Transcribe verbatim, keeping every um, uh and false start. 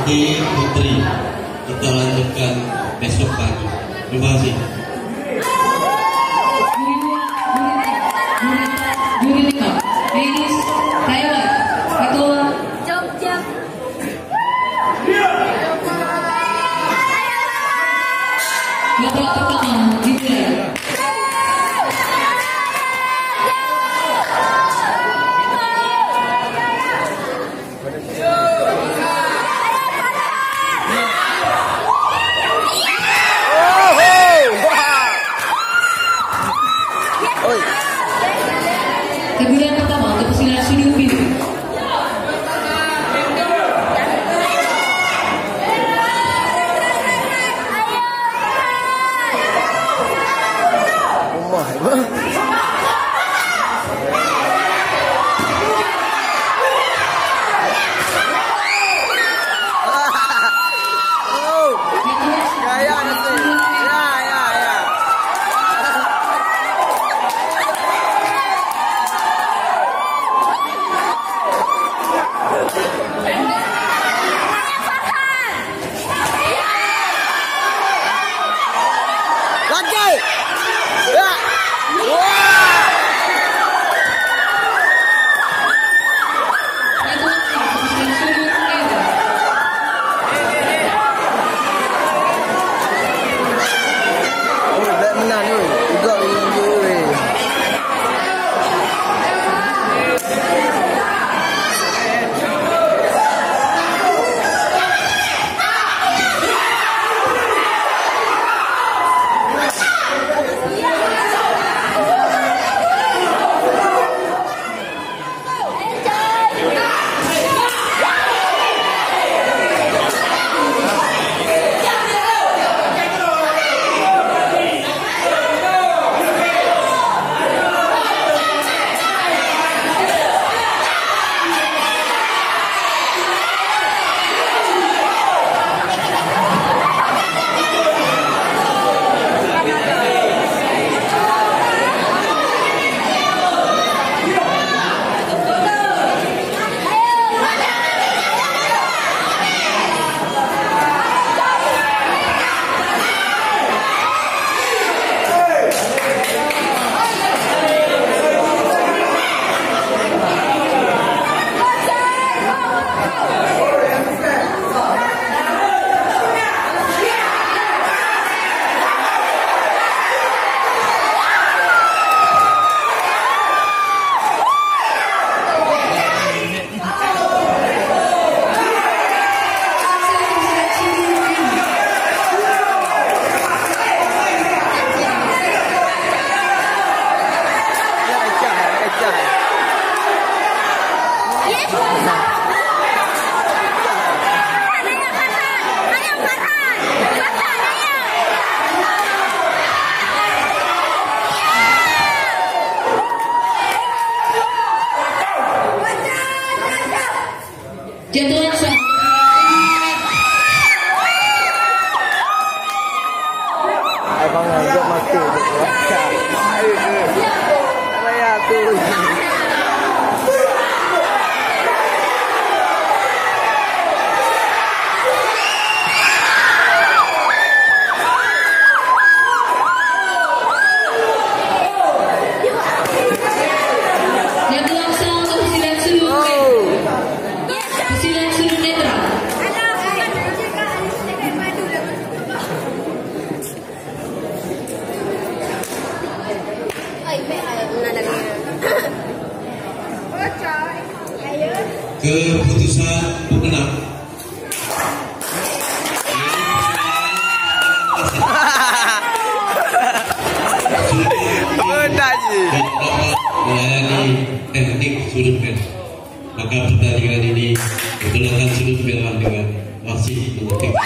Putri, kita lanjutkan besok pagi. Terima kasih. Ladies, Taiwan, Ketua. Babak pertama dimulai. Teguran pertama untuk pesilat Sudin Biru. Lagi! Ya! Wah! Oi, bèk meunan, oi. Igok, oi, oi, oi. Jatuh langsung. Abang anggap mati. Payah tu. Jatuh langsung untuk pesilat Sulu. Pesilat Sulu Netra. Keputusan pemenang. Benar je. Melayani teknik Sulu Netra. Maka pertandingan ini dimenangkan Sulu Netra dengan wasit nomor tiga.